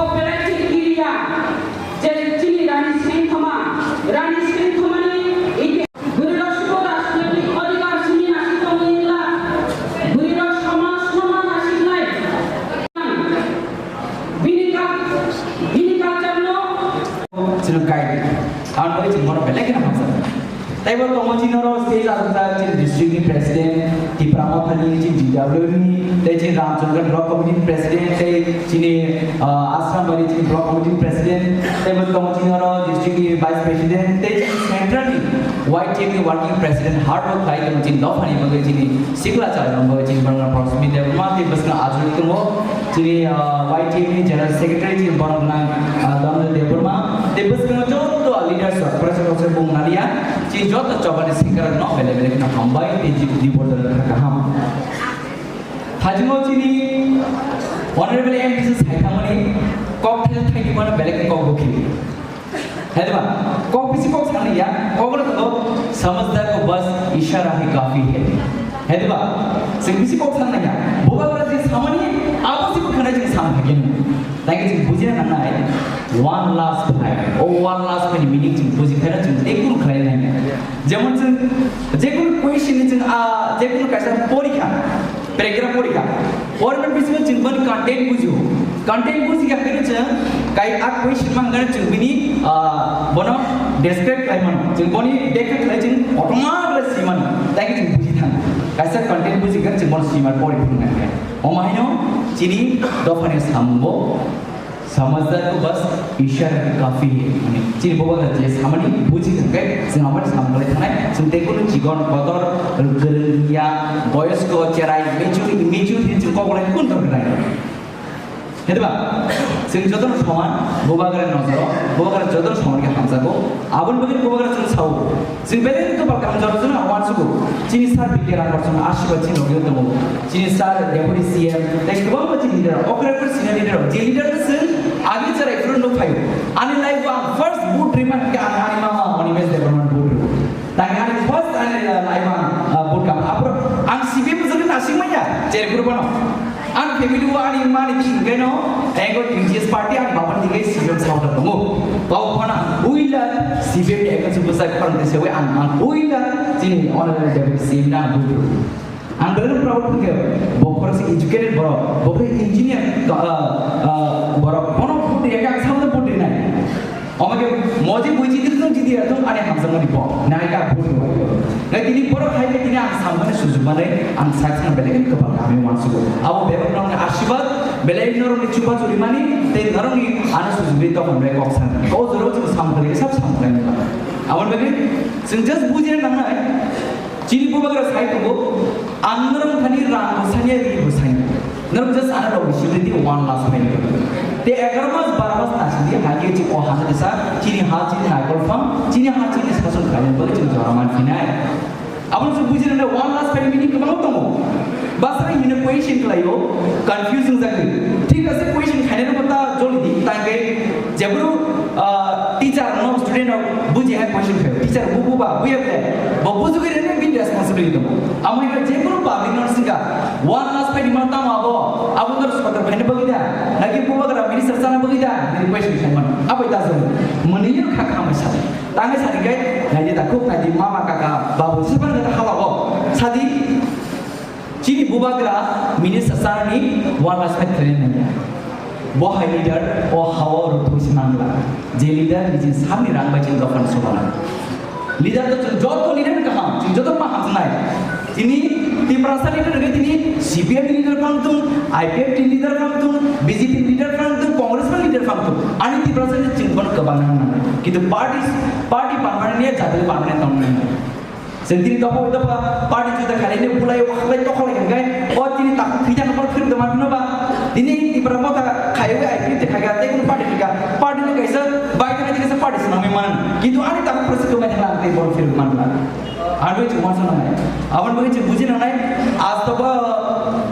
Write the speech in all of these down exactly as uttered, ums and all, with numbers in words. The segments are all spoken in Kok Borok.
Operating area, je chini Rani Sringkhoma, Rani Sringkhomani ite bwrwirok subo rajnoitik adhikar simi nasi tongwi wngla, bwrwirok somajno ma nasiknai. Bini kal-, bini culture no. Chwng kai, ang bai chwng bono belai kheno hamjak. Tei bo tongo chini oro stage aswkjak chini district ni president, Tipra Mothani, chini D W ni, tei chini Ramchandra Block Committee ni president, tei chini, ah, Asrambari chini Block Committee ni president, tei bo tongo chini oro district ni vice president, tei chini central ni Y T F ni working president, hard work khlai tongo chini dophani bagwi chini sikla chai bagwi chini borokno Proximity Debbarma tei bwskango ajurwi tongo. Chini, ah, Y T F ni General Secretary chini borok nang, ah, Dhananjay Debbarma. Tei bwskango joto leaders rok, pressure rok se bung naliya. Chini joto chobani singer rok no belai belai kheno hambai tei ji-, jibor jora kha kaham. Thajingo chini Honorable M D C Saithamani kok thel thaini mano belai khe kok bukhi. Hediba, kok bisi kok sana ya, kok no to samajhdar ko bas ishara hi kafi hai. Hediba, sing bisi kok sana ya, boba kora je samani, abo si bukhana je sam hagen. Tagi je bujina nang nai, one last fight. O one last fight meaning je buji khana je ekun khlai nai. Jemon je, je kun question je, ah, je kun kaisa porikha. Paragraph porikha. Porikha bisingo chwng boni content bujio. Content buji kha khe chwng kai a question ma hwnkhai chwng bini, ah, bono describe khlai mano. Chwng boni dekha khlai chwng kotorma khlai si mano. Tai khe chwng buji thang. Kaisa content buji kha chwng bono si mano pori phuru nang khe. Omo haino chini dophani samung bo Samajhdar ko bas ishara hi kafi hai. Mane, chini boba da je samani buji thangkai, chwng amani samung khlai thangnai, chwng tei kunu chikon kotor, gwrwng ya, boyosko, cherai, mature, mature hin chwng kok lai kun thang khnai. Hediba, chwng jotono soman, boba gra nojoro, boba gra jotono soman khe hamjago, aboni bagwi boba gra chwng sao. Chwng belai khe bwkha hamjak rok chwng uansugo. Chini sir B K Rangbar chwng aswk bai chini logi tongo. Chini sir deputy C M tei kwbangma chini leader rok. Okra khe senior leader rok. Je leader khe chwng agi cherai phuru nuk phaio. Ani life o ang first vote rima khe ang ani mama Animesh Debbarma vote rw. Tang ani first ani life o ang, ah, vote kam. Aphuru ang C P M bwswk khe nasing manya. Cherphuru bono. Ang family o ani mani thing khe no, ego T G S party ang bapan thing khe C P M sao ta tongo. Kau phana uila C P M ni ekta chubu sai phana de sewe ang, ang uila chini honorable deputy C M na ang budu. Ang dere proud thing khe, bo khoroksa educated borok, bo khe engineer, ah, ah, borok, bono budu ekta ang sao ta budu nai. Omo khe moji buji dir thung jidi ya thung ani hamjakmani bo. Nai ka bhut bo. Nai tini borok hai khe tini ang samani sujukmani ang saksa belai khe kwbang kami uansugo. Abo bebak norokni asirwad belai norokni chuba churimani tei norokni ano sujukri tokon bai kok san. O jora chwng samkhlai khe sab samkhlai ni. Aboni bagwi chwng just bujina nangnai. Chini bubagra sai tongo, ang norok thani rang bo sanya, ri bo sanya. Norok just ano rok bisi di one last minute. Te egaroh mas, baro mas na sidi, ha ke chi o ha na desa, chini ha chini naikol phang, chini ha chini sason khlai, bo chini jora man phinai. Abo se buji na one last minute ni kwbang tongo. Basa hino question khlaio, confusing jagwi. Thik ase, question khainai rok ta joli di, tangkai Jebru, ah, teacher no student rok buji hai question khe, teacher bu bu ba buya khe, bo bujugwi rene bin responsibility tongo. Amo ino jekunu public no singa, one last phaini ma tamo abo, abo no sorkar phaina bagwi da, naki bubagra minister sana bagwi da, nini question khe man, abo ta jong, mani yo kha kha mai sa, tangai sani kai, nai di ta khuk nai di mama kaka babu sipan da hala go, sadi. Chini bubagra minister sir ni one last fight khlai nai. Bo hai leader o hao rutui se mangla. Je leader ni jin samni rang bai chini dophani sobana. Leader to chwng joto leader ni kaham, chwng joto ma hamnai. Tini Tiprasa leader ni tini C P M ni leader phang tung, I P F T leader phang tung, B J P leader phang tung, Congress ni leader phang tung. Ani Tiprasa ni chwng bono kwbang nang nang. Kintu party, party permanent ya, jati permanent tong nang. Chwng tini dopha bai dopha party juda khainai ni bulai o khlai tokholai hwnkhe o tini takhuk thwi thangma phirok tongma phano ba tini Tipra Motha khaiwi I P F T khaikha tei kunu party khaikha party no kaisa bai thangwi kaisa party swnamwi man kintu ani takhuk phirok se kwmai thangla ang tei borok phirok manla. Ang bai chwng uansuk nangnai aboni bagwi chwng buji nangnai astobo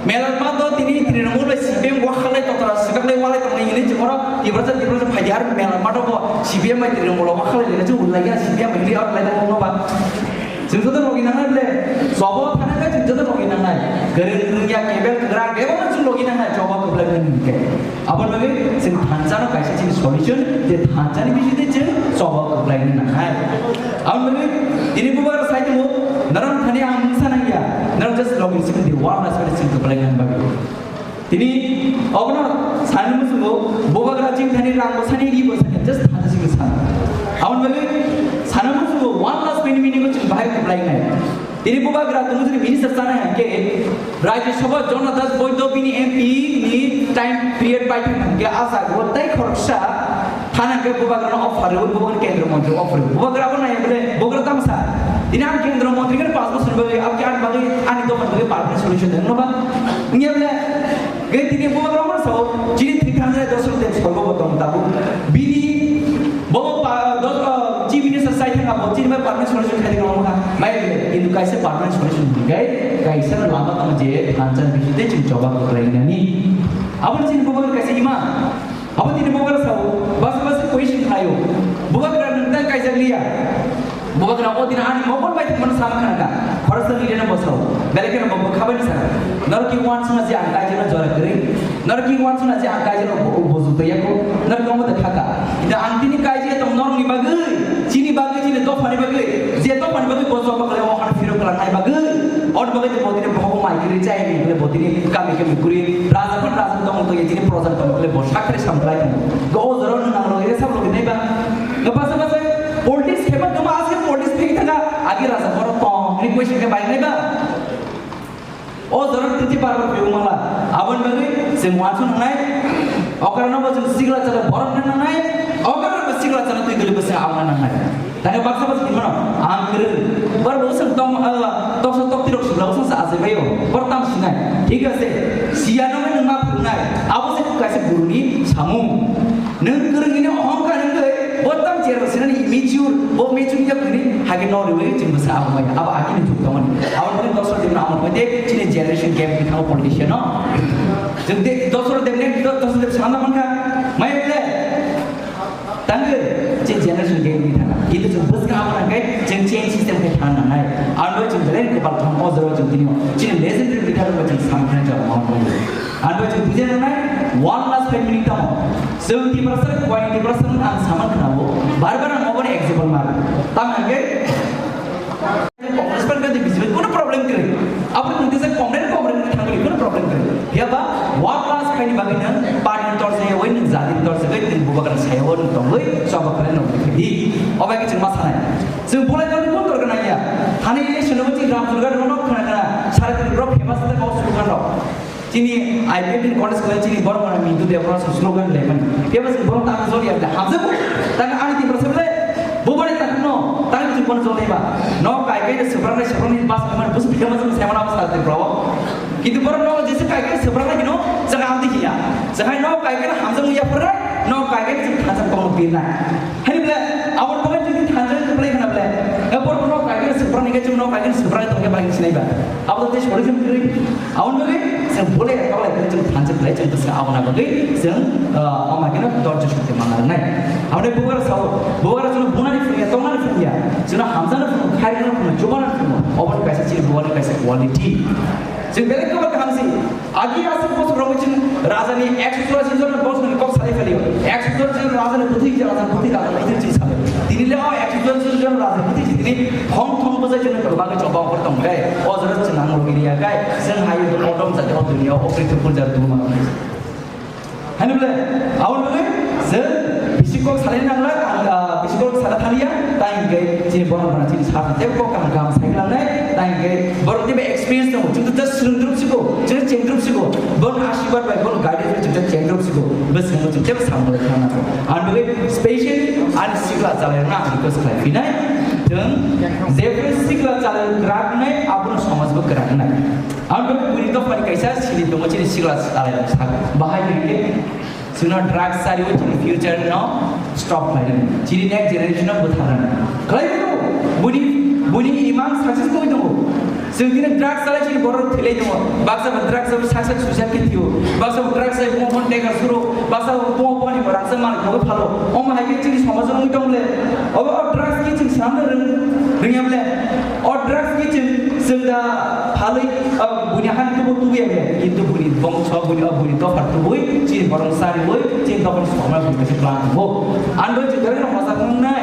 mela ma to tini Trinamool bai C P M o khlai totra swkang lai walai tongnai hinwi chwng oro Tiprasa Tiprasa phaidi ar mela ma to bo C P M bai Trinamool o khlai lai chwng ulai ya C P M bai hinwi ar lai tongma ba. Chwng joto logi nangnai ble. Choba thana khe chwng joto logi nangnai. Kwrwng rwngya kebel kwrak kebo no chwng logi nangnai choba kwplai mani hwnkhe. Aboni bagwi chwng thansa no kaisa chini solution, je thansa ni bisingtwi chwng choba kwplai nangnai. Aboni bagwi tini bubagra sai tongo, norok thani ang mungsa nangya, norok just logi simi di wal na simi chwng kwplai nang bagwi. Tini obono sanwi muchungo, bubagra chini thani rang bo sani, ri bo sani, just thani simi san. Aboni bagwi sanwi muchungo, one last mini mini bo chwng bahai kwplai nai. Tini bubagra tongmani minister chana hwnkhe, Rajya Sabha Jonadas Boido bini M P ni time period bai thang hwnkhe, a jaga o tei khoroksa Thana hwnkhe bubagrano offer rw, bubagrano kendro montri offer rw. Bubagra abo nai bole, bubagra tamo sa. Tini ang kendro montri khe panch bosor bagwi, aboni ani bagwi, ani dophani bagwi permanent solution rwno ba. Wngya bole, ge tini bubagra omo sao, chini thwi thang jai dos rok dem sorgo bo tong tabuk. Bini, bo pa, dos, ah, chief minister sai thang abo, chini bai permanent solution khai rwno ba. Mai bole, kintu kaisa permanent solution hwnkhe, kaisa lama tamo je, thansa bisi tei chwng choba kwplai nani. Abo chini bubagra kaisa ima. Abo tini bubagra sao, basa basa question khlaio. Bubagra nwng tang kaijak liya. Bubagra o din ani mokol bai thangmani sama khana kha. Khoroksa leader no bosao. Belai kheno bo khabani sana. Norok ki wan suna je ang kaijak no jora kwrwi. Norok ki wan suna je ang kaijak no bo, bo juto yako. Norok omo de khaka. Ida ang tini kaijak tong norok ni bagwi, chini bagwi, chini dophani bagwi. Je dophani bagwi bo job khlai o han phiro khlai nai bagwi. Or bagwi bo tini bo mai kwrwi chai ni bo tini kami kami kwrwi. Raja pun raja tong tong ye tini proja tong le bo sakre samplai tong. Go o jora nang lo ye sab lo nai ba. Ga basa basa politics kheba kama asli politics phek thaga agi raja boro tong request khe bai nai ba. O jora titi bar bar phek mala. Abon bagwi sing wansu nai. Okar no bajung sigla chala borom nang nai. Okar no sigla chala tui duli basa awana nang nai. Tani baksa baksa hinmano, ang kwrwng. Borok bo swng tong, ah, toksa tokti rok swng rok swng sa achai baio. Borok tam sinai. Thik ase. Siya no nwng ma phwrwngnai. Abo se kaisa guruni samung. Nwng kwrwng hino ohongkar wngwi, bo tam cherok sinani immature, bo mature ya kwrwni hage no riwi chwng bwsa abo maya. Abo akini juk tongmani. Abo nwng dosor dimna amo mate chini generation gap ni thango politician no. Chwng de dosor demne, dosor dem sana mankha. Maya bole. Tangwi, chini generation gap ni thana. Kintu chwng bwskang abo nang khe, chwng change system khe thang nangnai. Ano chwng belai kwbal thang o jora chwng tini o. Chini legendary leader rok chwng samkhe jora ma tongo. Ano chwng bujai nangnai, one last five minute tamo. Chwng Tiprasa, kwani Tiprasa ang saman khna bo. Bar bar ang oboni example mar. Tang hwnkhe, Congress pan gadi B J P kono problem kwrwi. Aboni mungkisa Congress, Congress ni thangwi kono problem kwrwi. Phiya ba one last khaini bagwi nang party ni torsa ya, wai nang jati ni torsa ya, wai nang bubagra saya, wai nang tongwi, soba khlai nang di. Obai khe chwng ma sanai. Chwng bolai nang kono torka nang ya. Thani election no chwng Ram Durga no khna khna, sara tin bro famous ta kok slogan rok. Chini I P F T ni contest khlai chini borok mane Mintu Debbarma se slogan le mani. Kebo se borok tang joli ya hamse ko. Tang ani Tiprasa bole. Bo bani tang no. Tang chini kono joli ba. No kai kai se sebrang sebrang ni bas mane bus bidang mas se mana bas ta bro. Kintu borok no jese kai kai sebrang ni no jaga am dikhiya. Jaga no kai kai hamse mu ya pura. No kai kai se hamse ko pina. Hani bole, aboni bagwi chwng thansa ni kwplai khna bole. E borok no kaigani swprak ni khe chwng no kaigani swprak tong khe bai sinai ba. Abo tei solution kwrwi. Aboni bagwi chwng bole kaulai khe chwng thansa kwlai chwng bwswk aboni bagwi chwng, ah, ama khe no dorjo shokti manna nai. Aboni bubagra sao, bubagra chwng bunani phungya, tongnani phungya. Chwng hamjani phung, khairokni phung, chubani phung. Oboni kaisa chini bubagra kaisa quality. Chwng belai kwbangma kaham si. Agi aswk bosor rok chini raja ni ekso churashi jon bosor ni kok salai phali. Ekso churashi jon raja ni bwtwi, raja ni bwtwi, raja ni bwtwi chini salai. Tini le o ekso churashi jon raja ni bwtwi chini thong thong bwsai chini bagwi chobang hor tong kai. O jora chini ang rok iriya kai. Chwng hai odom jati o dunia o prithvi purjar duma. Hani bole, aboni bagwi chwng bisi kok salai nangla, ang, ah, bisi kok salai thaliya, tai hwnkhe chini borok rok chini sa tei kok kaham kaham sai langnai, tai hwnkhe borok ni experience tongo, chwng just swrwng drup siko, chwng cheng drup siko, bon asirwad bai, bon guidance bai chwng cheng drup siko, bwskango chwng tebo samung lai khana. Aboni bagwi special ani sikla chalai rokno ang request khlai phinai, chwng jephru sikla chalai rok kwrak wngnai, abono somaj bo kwrak wngnai. Ang bini buini dophani kaisa sini tongo chini sikla salai rok sak. Bahai hwnkhe chwngno drugs chariwi chini future no stop khlainani. Chini next generation no bwtharnani. Khlaiwi tongo. Buini, buini imang success wngwi tongo. Chwng tini drugs salai chini borok thwilai tongo. Baksa bo drugs bai sak sak suicide khe thwio. Baksa bo drugs bai phone phone taker suro. Baksa bo phone phone ni borok sa man khogwi phalo. Omo hai khe chini somajo wngwi tong le. Obo o drugs khe chwng swnamna rwng, rwngya ble. O drugs khe chwng Chwng da phalwi, ah, buini han tubu tubu ya, kintu buini bongso, buini, ah, buini dophar tubui, chini borok sariui, chini dophar songma buini kaisa plan tubu. Ando chwng da hosa wngnai,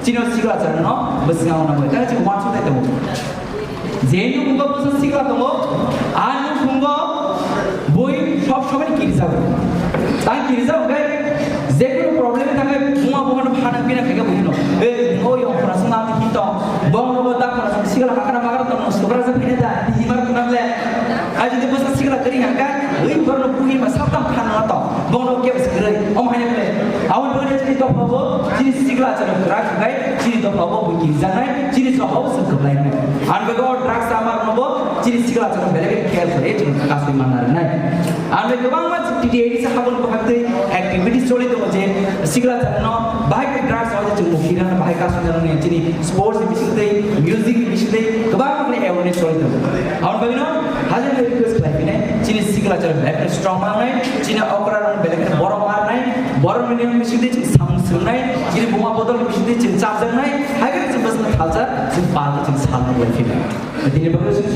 chini sikla chwngno bwswng wngnai, da chwng uansuk nai tongo. Je nukhungo bwsa sikla tongo, a nukhungo bui sob somoi kirijago. Tang kirijago khe, jekunu problem thangkhe buma bumano phana pina khaikhe buino. Ei, o yong khorasong na hinto, bong nogo da khorasong sikla hakana makara tong, sukra sa phina da, himar kunam le. A jodi bwsa sikla kari hangkha, ei borno buhi ma saptam phana to, bong nogo kebs kri, om haine le. Awon bwrwi chini dophabo, chini sikla chalo krak khai, chini dophabo bui kirijaknai, chini sohabo se kwblainai. Ang bego drugs amar nobo, chini sikla chalo belai khe care kore, chini kasui manna rinai. Ang bego bangma T T A D se habon ko hakte activity choli tongo je sikla chalo no bahai khe drugs hoje chini mukti rana bahai kasui rana ne chini sports ni bising tei, music ni bising tei, kwbangma khe awareness choli tongo. Ang bego no, hajar request khlai khe chini sikla chalo belai khe strong mangnai, chini okra rang belai khe borok mangnai, borok ni niyom bising tei chini samung swngnai, chini buma bodol ni bising tei chini chapjaknai, hai khe chini bwswk thalsa, chini pal chini salno lai khe. Dini bagwi chini